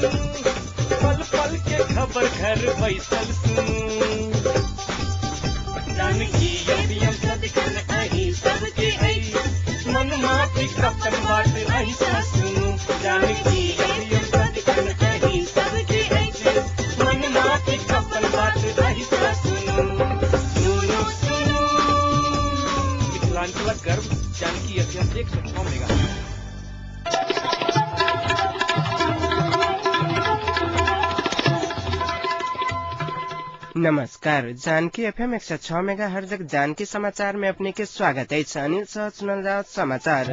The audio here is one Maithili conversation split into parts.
पल पल के खबर घर बैसल सुनू। जानकी एफएम सदिखन अहीं सबके अछि, मन माफिक अपन बात अहीं सँ सुनू। जानकी एफएम सदिखन अहीं सबके अछि, मन माफिक अपन बात अहीं सँ सुनू। सुनू सुनू मिथिलांचलक गर्व जानकी एफएम 106 मेगा। नमस्कार, जानकी एफएम 106 मेगा हर्जक जानकी समाचार में अपने के स्वागत है। अनिल सह सुनल जाओ समाचार।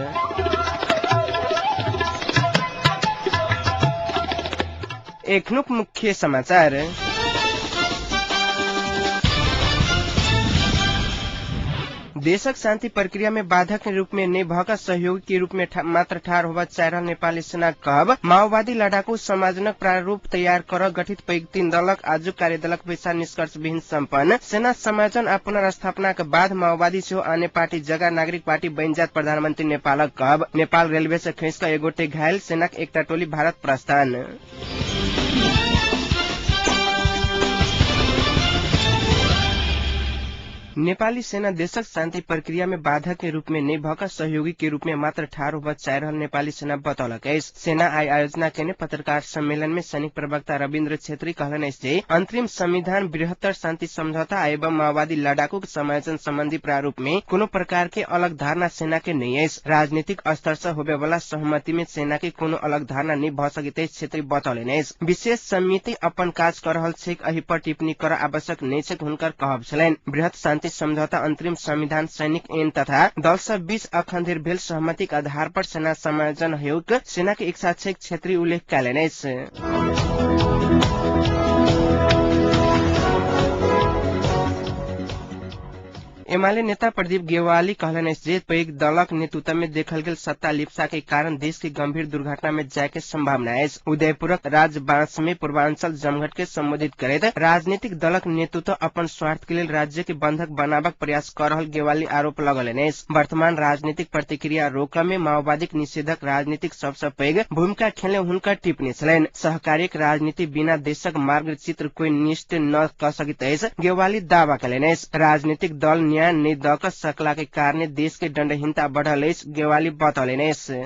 एखनुक मुख्य समाचार। देशक शान्ति प्रक्रिया में बाधक रूप में नै भएका सहयोगी के रूप में मात्र ठार होबा चाहि रहल नेपाली सेना कहब। माओवादी लडाकू समाजनक प्रारूप तैयार कर गठित पैघ तीन दलक आजुक कार्यदलक बैसार निष्कर्ष विहीन सम्पन्न। सेना समायोजन आ पुनर्स्थापनाक बाद माओवादी सेहो आने पार्टी जगह नागरिक पार्टी बनि जात प्रधानमन्त्री नेपालक कहब। नेपाल रेलवे से खसि कऽ एक गोटे घायल, सेनाक एकटा टोली भारत प्रस्थान। नेपाली सेना देशक शान्ति प्रक्रिया में बाधक के रूप में नै भएका सहयोगी के रूप में मात्र ठार होबा चाहि रहल नेपाली सेना बतौलक अछि। सेना आइ आयोजना केने पत्रकार सम्मेलन में सैनिक प्रवक्ता रविन्द्र छेत्री कहलनि अछि जे अंतरिम संविधान, बृहत्तर शान्ति समझौता एवं माओवादी लडाकूक समायोजन सम्बन्धी प्रारूप में कोनो प्रकार के अलग धारणा सेना के नै अछि। राजनीतिक स्तर से होबे वाला सहमति में सेना के कोनो अलग धारणा नै भ सकैत अछि, छेत्री बतौलनि अछि। विशेष समिति अपन काज कर रहल छैक, एहि पर टिप्पणी कर आवश्यक नै छैक, हुनकर कहब छलनि। बृहत शान्ति समझौता, अंतरिम संविधान, सैनिक ऐन तथा दल सब बीच अखन धरि भेल सहमतिक आधार पर सेना समायोजन होइक सेना के इच्छा छैक, छेत्री उल्लेख कयलनि अछि। एमाले नेता प्रदीप गेवाली कहलनि अछि जे पैघ दलक नेतृत्व में देखल गेल सत्ता लिप्सा के कारण देश के गंभीर दुर्घटना में जाय के संभावना अछि। उदयपुरक राजबांस में पूर्वांचल जमघट के संबोधित करैत राजनीतिक दलक नेतृत्व अपन स्वार्थ के लेल राज्य के बंधक बनाबक प्रयास कर रहल गेवाली आरोप लगौलनि अछि। वर्तमान राजनीतिक प्रतिक्रिया रोकऽ में माओवादीक निषेधक राजनीतिक सबसँ पैघ भूमिका खेलने हुनकर टिप्पणी छलनि। सहकारिक राजनीति बिना देशक मार्गचित्र कोई निष्ठ न कऽ सकैत अछि, गेवाली दावा कयलनि अछि। राजनीतिक दल न्याय नै दऽ कऽ सकला के कारणे देश के दण्डहीनता बढ़ल अछि, गेवाली बतौलनि अछि।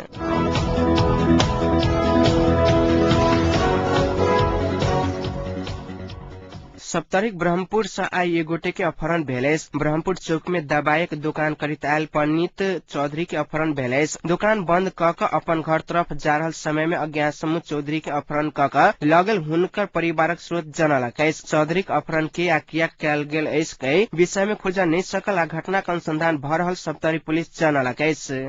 सप्तरीक ब्रह्मपुर से आइ एक गोटे के अपहरण भेल अछि। ब्रह्मपुर चौक में दवाईक दुकान करैत आयल पनीत चौधरी के अपहरण भेल अछि। दुकान बंद क कऽ अपन घर तरफ जा रहल समय में अज्ञात समूह चौधरी के अपहरण क कऽ लगल हुनकर परिवारक स्रोत जनलक अछि। चौधरीक अपहरण के आ किया कयल गेल अछि के विषय में खोजऽ नहि सकल आ घटनाक अनुसंधान भऽ रहल सप्तरी पुलिस जनलक अछि।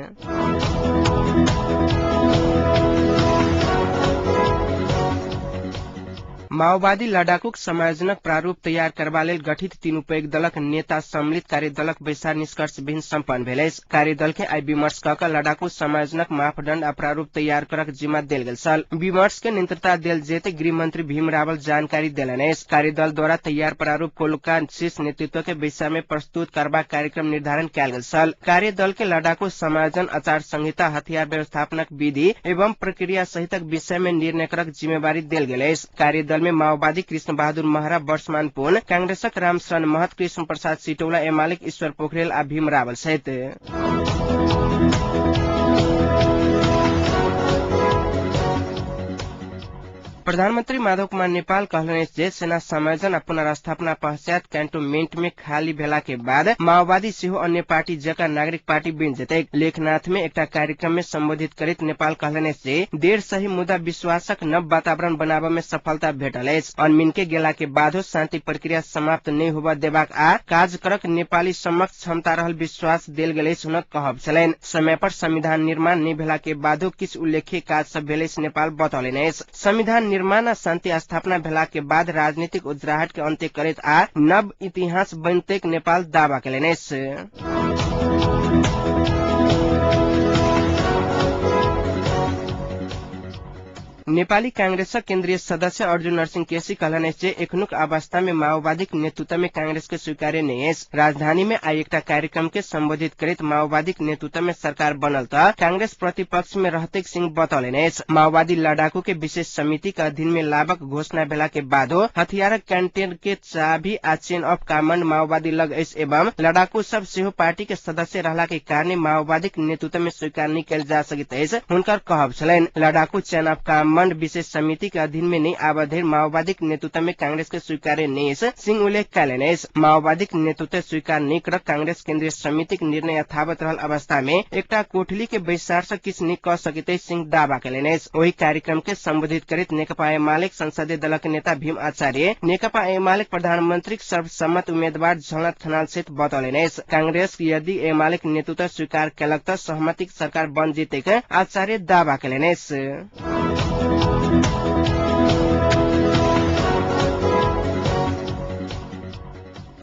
माओवादी लडाकूक समायोजनक प्रारूप तैयार करबा लेल गठित तीनू पैघ दलक नेता सम्मिलित कार्यदलक बैसार निष्कर्ष विहीन सम्पन्न भेल अछि। कार्यदल के आइ विमर्श क कऽ लडाकू समायोजनक मापदण्ड आ प्रारूप तैयार करक जिम्मा देल गेल छल। विमर्श के नियंत्रता देल जेते गृहमंत्री भीम रावल जानकारी देलनि अछि। कार्यदल द्वारा तैयार प्रारूप कोलका शीर्ष नेतृत्व के बैसार में प्रस्तुत करबाक कार्यक्रम निर्धारण कयल गेल छल। कार्यदल के लडाकू समायोजन, आचार संहिता, हथियार व्यवस्थापनक विधि एवं प्रक्रिया सहितक विषय में निर्णय करक जिम्मेवारी देल गेल अछि। कार्यदल में माओवादी कृष्ण बहादुर महरा, वर्षमान पुन, कांग्रेसक रामशरण महत, कृष्ण प्रसाद सिटौला, एमालेक ईश्वर पोखरेल आ भीम रावल सहित। प्रधानमन्त्री माधव कुमार नेपाल कहलनि अछि जे सेना समायोजन आ पुनर्स्थापना पश्चात कैंटोनमेंट में खाली भेला के बाद माओवादी सेहो अन्य पार्टी जकाँ नागरिक पार्टी बनि जेतै। लेखनाथ में एकटा कार्यक्रम में संबोधित करैत नेपाल कहलनि अछि जे देर सही मुदा विश्वासक नव वातावरण बनाबऽ में सफलता भेटल अछि। अनमिन के गेला के बादो शान्ति प्रक्रिया समाप्त नहि होबऽ देबाक आ काज करक नेपाली समक्ष क्षमता रहल विश्वास देल गेल अछि, हुनक कहब छलनि। समय पर संविधान निर्माण नहि भेला के बादो किछु उल्लेख्य काज सब भेल अछि, नेपाल बतौलनि अछि। संविधान निर्माण आ शान्ति स्थापना भेला के बाद राजनीतिक उजराहट के अन्त्य करैत आ नव इतिहास बनतैक नेपाल दावा कयलनि अछि। नेपाली कांग्रेसक केन्द्रीय सदस्य अर्जुन नरसिंह केसी कहलनि जे एखनुक अवस्था में माओवादीक नेतृत्व में कांग्रेस के स्वीकार्य नहि अछि। राजधानी में आइ एकटा कार्यक्रम के सम्बोधित करैत माओवादीक नेतृत्व में सरकार बनल त कांग्रेस प्रतिपक्ष में रहतेक सिंह बतौलनि अछि। माओवादी लडाकू के विशेष समिति के अधीन में लाबक घोषणा भेला के बादो हथियारक कैंटीन के चाभी आ चेन ऑफ कमांड माओवादी लग अछि एवं लडाकू सब सेहो पार्टी के सदस्य रहला के कारण माओवादीक नेतृत्व में स्वीकार नहि कयल जा सकैत अछि हुनकर कहब छलनि। लडाकू चेन ऑफ कमांड विशेष समिति के अधीन में नहि आबऽ धरि माओवादीक नेतृत्व में कांग्रेस के स्वीकार्य नहि अछि सिंह उल्लेख कयलनि अछि। माओवादीक नेतृत्व स्वीकार नहि करब कांग्रेस केन्द्रीय समितिक निर्णय यथावत रहल अवस्था में एकटा कोठली के बैसार से किछु नहि कऽ सकैत अछि सिंह दावा कयलनि अछि। ओहि कार्यक्रम के सम्बोधित करैत नेकपा एमालेक संसदीय दलक नेता भीम आचार्य नेकपा एमालेक प्रधानमंत्रीक सर्वसम्मत उम्मेदवार झलनाथ खनाल सहित बतौलनि अछि। कांग्रेस यदि एमालेक नेतृत्व स्वीकार केलक तऽ सहमतिक सरकार बन जेतैक आचार्य दावा कयलनि अछि।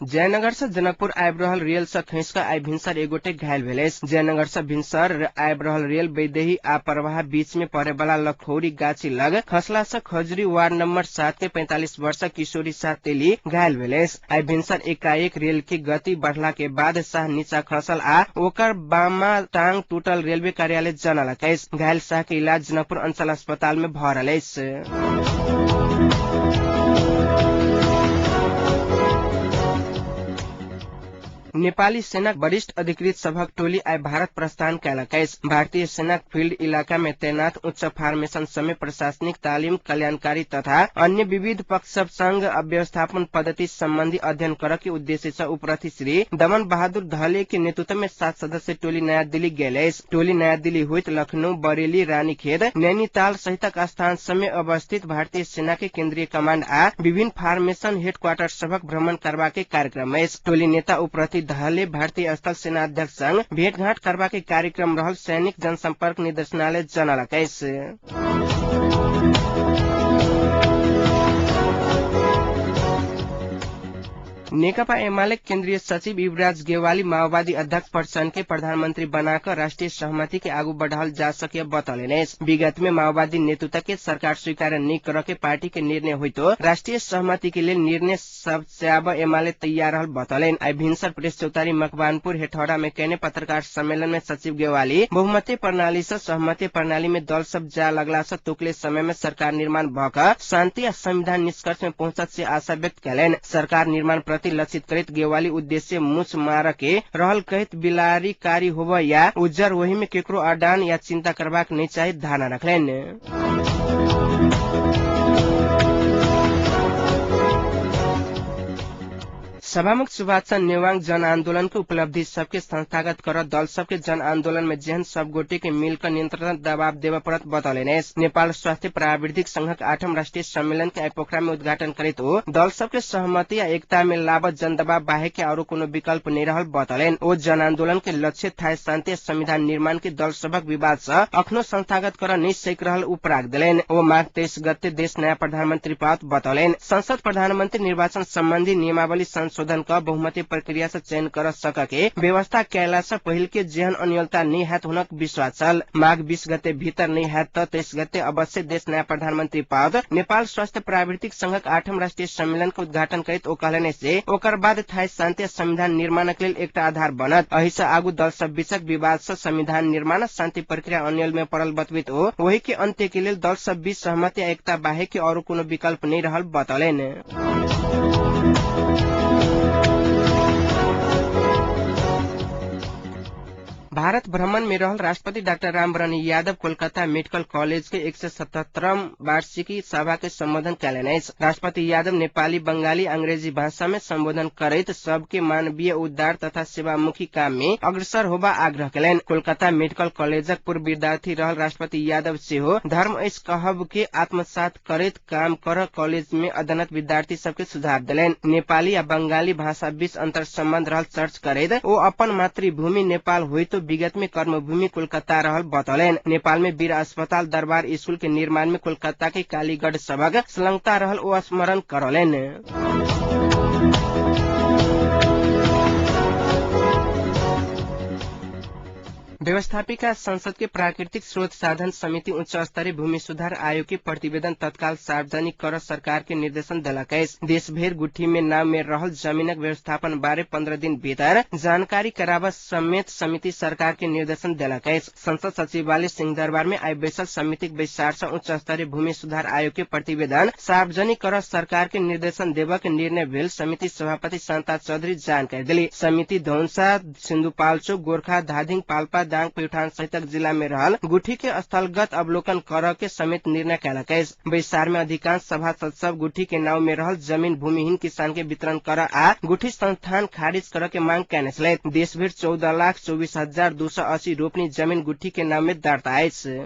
जयनगर से जनकपुर आबि रहल रेल से खसि कऽ आइ भिनसर एक गोटे घायल भेल अछि। जयनगर से भिनसर आबि रहल रेल वैदेही आ परवाहा बीच में पड़े वाला लखौरी गाछी लग खसला से खजुरी वार्ड नंबर 7 के 45 वर्षक किशोरी शाह तेली घायल भेल अछि। आइ भिनसर एकाएक रेल के गति बढ़ला के बाद शाह नीचा खसल आ ओकर बामा टांग टूटल रेलवे कार्यालय जनलक अछि। घायल शाह के इलाज जनकपुर अंचल अस्पताल में भऽ रहल अछि। नेपाली सेनाक वरिष्ठ अधिकृत सभक टोली आइ भारत प्रस्थान कयलक अछि। भारतीय सेनाक फील्ड इलाका में तैनात उच्च फार्मेशन समेत प्रशासनिक तालिम, कल्याणकारी तथा अन्य विविध पक्ष सब संग व्यवस्थापन पद्धति सम्बन्धी अध्ययन करऽ के उद्देश्य से उपरथी श्री दमन बहादुर धले के नेतृत्व में 7 सदस्य टोली नयाँ दिल्ली गेल अछि। टोली नयाँ दिल्ली होइत लखनऊ, बरेली, रानीखेत, नैनीताल सहितक स्थान सब अवस्थित भारतीय सेना के केन्द्रीय कमाण्ड आ विभिन्न फार्मेशन हेडक्वार्टर सभक भ्रमण करबा के कार्यक्रम अछि। टोली नेता उपरथी धले भारतीय स्थल सेना अध्यक्ष संग भेटघाट करबा के कार्यक्रम रहल सैनिक जनसंपर्क निदेशनालय जनलक अछि। नेकपा एमाले केन्द्रीय सचिव युवराज गेवाली माओवादी अध्यक्ष प्रचण्ड के प्रधानमंत्री बनाकर राष्ट्रिय सहमति के आगू बढ़ाओल जा सके बतौलनि अछि। विगत में माओवादी नेतृत्व के सरकार स्वीकार नहि करऽ के पार्टी के निर्णय होइतो राष्ट्रिय सहमति के लेल निर्णय सब एमाले तैयार रहल बतौलनि। आइ भिनसर प्रेस चौतारी मकवानपुर हेठौरा में कयने पत्रकार सम्मेलन में सचिव गेवाली बहुमतीय प्रणाली से सहमति प्रणाली में दल सब जा लगला से तोकले समय में सरकार निर्माण भऽ कऽ शान्ति आ संविधान निष्कर्ष में पहुंचत से आशा व्यक्त कयलनि। सरकार निर्माण प्रति लक्षित करैत गेवाली उद्देश्य मुछ मार के रहल कहैत बिलारी कारी होब या उज्जर ओहि में केकरो अडान या चिंता करबाक नहि चाही धारणा रखलनि। सभामुख सुभाष चन्द नेवाङ जनआन्दोलन के उपलब्धि सबके संस्थागत कर दल सबके जनआन्दोलन में जेहन सब गोटे के मिलकर नियंत्रण दबाव देव पड़त बतौलनि अछि। नेपाल स्वास्थ्य प्राविधिक संघक 8म राष्ट्रिय सम्मेलन के आइ पोखरा में उद्घाटन करैत ओ दल सबके सहमति आ एकता में लाबत जनदबाव बाहेक के आरो कोनो विकल्प नहि रहल बतौलनि। ओ जनआन्दोलन के लक्ष्य थाय शान्ति संविधान निर्माण के दल सभक विवाद से अखनो संस्थागत कर नहि सक रहल उ प्राग देलनि। ओ माघ 23 गते देश नयाँ प्रधानमन्त्री पाओत बतौलनि। संसद प्रधानमन्त्री निर्वाचन सम्बन्धी नियमावली संशोधन क बहुमतीय प्रक्रिया से चयन कर सक के व्यवस्था कयला से पहिल के जेहन अन्यलता नहि हैत हुनक विश्वास छल। माघ 20 गते भीतर नहि हैत त 23 गते अवश्य देश नयाँ प्रधानमन्त्री पाओत। नेपाल स्वास्थ्य प्राविधिक संघक 8म राष्ट्रिय सम्मेलन के उद्घाटन करैत ओ कहलनि जे ओकर बाद थाई शान्ति संविधान निर्माणक लेल एकटा आधार बनत। एहि से आगू दल सब बीचक विवाद से संविधान निर्माण शान्ति प्रक्रिया अन्यल में पड़ल बतबैत ओ ओहि के अन्त्य के लेल दल सब बीच सहमति आ एकता बाहेक के अरू कोनो विकल्प नहि रहल बतौलनि। भारत भ्रमण में रहल राष्ट्रपति doctor Ram Baran Yadav Kolkata medical college के 177वां वार्षिकी सभा के सम्बोधन कयलनि अछि। राष्ट्रपति यादव नेपाली, बंगाली, अंग्रेजी भाषा में सम्बोधन करैत सबके मानवीय उद्धार तथा सेवामुखी काम में अग्रसर होबा आग्रह कयलनि। कोलकाता मेडिकल कॉलेजक पूर्व विद्यार्थी रहल राष्ट्रपति यादव सेहो धर्म अछि कहब के आत्मसात करैत काम कर कॉलेज में अध्ययनरत विद्यार्थी सबके सुझाव देलनि। नेपाली आ बंगाली भाषा बीच अंतर सम्बन्ध रहल चर्च करैत ओ अपन मातृभूमि नेपाल होइतो विगत में कर्मभूमि कोलकाता रहल बतौलनि। नेपाल में वीर अस्पताल दरबार स्कूल के निर्माण में कोलकाता के कालीगढ़ सभक संलग्नता रहल ओ स्मरण करौलनि। व्यवस्थापिका संसद के प्राकृतिक स्रोत साधन समिति उच्च स्तरीय भूमि सुधार आयोग के प्रतिवेदन तत्काल सार्वजनिक कर सरकार के निर्देशन देलक अछि। देशभरि गुठी में नाम में रहल जमीनक व्यवस्थापन बारे 15 दिन भीतर जानकारी कराब समेत समिति सरकार के निर्देशन देलक अछि। संसद सचिवालय सिंहदरबार में आइ बैसल समितिक बैसार सँ उच्च स्तरीय भूमि सुधार आयोग के प्रतिवेदन सार्वजनिक कर सरकार के निर्देशन देबक निर्णय भेल समिति सभापति शान्ता चौधरी जानकारी देली। समिति धौंसा, सिन्धुपाल्चोक, गोरखा, धादिङ, पाल्पा, दाङ, प्युठान सहितक जिला में रहल गुठी के स्थलगत अवलोकन कर के समेत निर्णय कयलक अछि। बैसार में अधिकांश सभासद सब गुठी के नाव में रहल जमीन भूमिहीन किसान के वितरण कर आ गुठी संस्थान खारिज कर के मांग कयने छलथि। देशभरि 14,24,280 रोपनी जमीन गुठी के नाम में दर्ता अछि।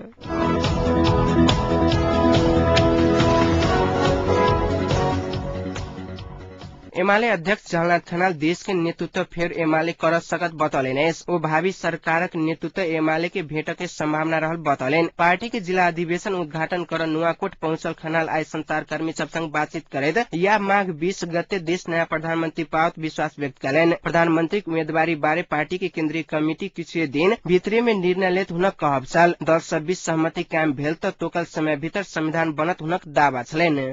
एमाले अध्यक्ष झलनाथ खनाल देश के नेतृत्व फेर एमाले कर सकत बतौलेन अछि। ओ भावी सरकारक नेतृत्व एमाले के भेट के संभावना रहल बतौलेन। पार्टी के जिला अधिवेशन उद्घाटन कर नुवाकोट पहुंचल खनाल आइ संचारकर्मी सब संग बातचीत करैत या माघ 20 गते देश नयाँ प्रधानमन्त्री पावत विश्वास व्यक्त कयलनि। प्रधानमन्त्रीक उम्मेदवारी बारे पार्टी के केन्द्रीय कमिटी किछुए दिन भित्रे में निर्णय लेत हुनक कहब छल। दल सब बीच सहमति कायम भेल त तोकल समय भीतर संविधान बनत हुनक दावा छलनि।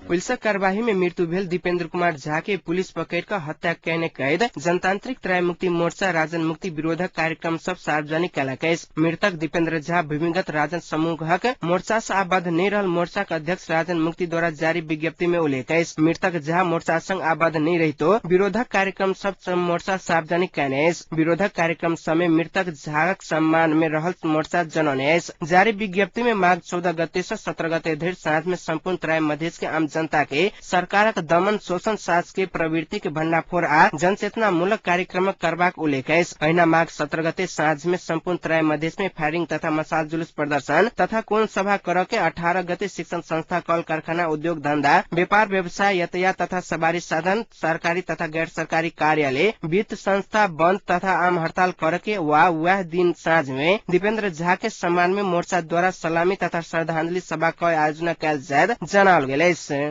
पुलिसक कार्यवाही में मृत्यु भेल दीपेन्द्र कुमार झा के पुलिस पकड़ कर हत्या कयने कैद जनतांत्रिक तराई मुक्ति मोर्चा राजन मुक्ति विरोधक कार्यक्रम सब सार्वजनिक कयलक अछि। मृतक दीपेन्द्र झा भूमिगत राजन समूहक मोर्चा से आबद्ध नहि रहल मोर्चाक अध्यक्ष राजन मुक्ति द्वारा जारी विज्ञप्ति में उल्लेख अछि। मृतक झा मोर्चा संग आबद्ध नहि रहितो विरोधक कार्यक्रम सब मोर्चा सार्वजनिक कयने अछि। विरोधक कार्यक्रम समय मृतक झाक सम्मान में रहल मोर्चा जनौने अछि। जारी विज्ञप्ति में माघ 14 गते से 17 गते धरि साँझ में सम्पूर्ण तराई मधेश के आम जनता के सरकारक दमन शोषण शासकीय प्रवृत्ति के भंडाफोड़ आ जनचेतना मूलक कार्यक्रम करबाक उल्लेख अछि। अहिना माघ 17 गते साँझ में सम्पूर्ण तराई मधेश में फायरिंग तथा मसाल जुलूस प्रदर्शन तथा कोण सभा कर के 18 गते शिक्षण संस्था, कल कारखाना, उद्योग धंधा, व्यापार व्यवसाय, यातायात तथा सवारी साधन, सरकारी तथा गैर सरकारी कार्यालय, वित्त संस्था बंद तथा आम हड़ताल करके वा वह दिन साँझ में दीपेन्द्र झा के सम्मान में मोर्चा द्वारा सलामी तथा श्रद्धांजलि सभा के आयोजना कयल जायत जनाओल गेल अछि।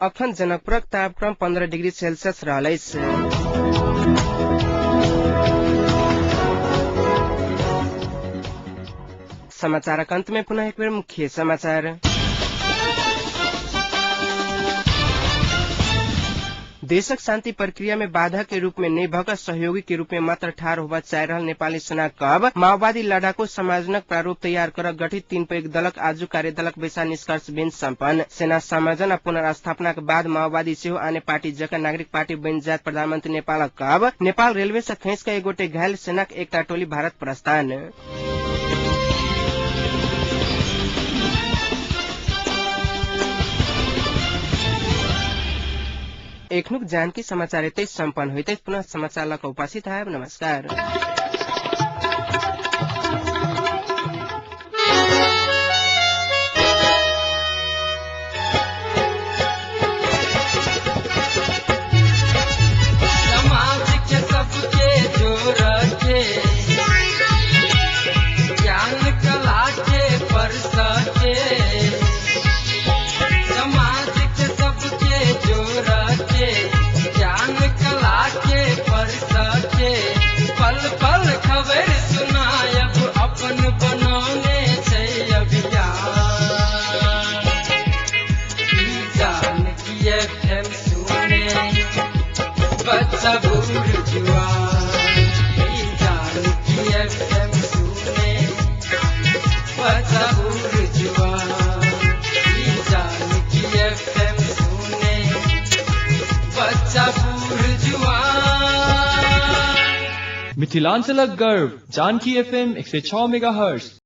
अखन जनकपुरक तापक्रम 15 डिग्री सेल्सियस रहल अछि। समाचारक अंत में पुनः एक बेर मुख्य समाचार। देशक शान्ति प्रक्रिया में बाधा के रूप में नहि भऽ सहयोगी के रूप में मात्र ठाढ़ होबय चाहि रहल नेपाली सेना कब माओवादी लड़ाकू समायोजनक प्रारूप तैयार कर गठित 3 पैघ दलक आजु कार्यदलक बैसार निष्कर्ष बिन सम्पन्न। सेना समायोजन आ पुनर्स्थापनाक बाद माओवादी सेहो आने पार्टी जकाँ नागरिक पार्टी बनि जायत प्रधानमन्त्री नेपालक कब। नेपाल रेलवे से खसि कऽ एक गोटे घायल सेनाक एकटा टोली भारत प्रस्थान। एखनुक जानकी समाचार एतै सम्पन्न होइत अछि। पुनः समाचार लऽ कऽ उपस्थित आयब। नमस्कार। समाज के सबके जोड़ के ज्ञान कला के परस के, समाज के सबके जोड़ के ज्ञान कला के परस के, पल पल खबर सुनायब अपन बनौने छै अभियान। जानकी एफएम सुने बच्चा बूढ़ जुआन, जानकी एफएम सुने बच्चा बूढ़ जुआन, जानकी एफएम सुने बच्चा बूढ़ जुआन। मिथिलांचलक गर्व जानकी एफएम 106 मेगाहर्ट्ज।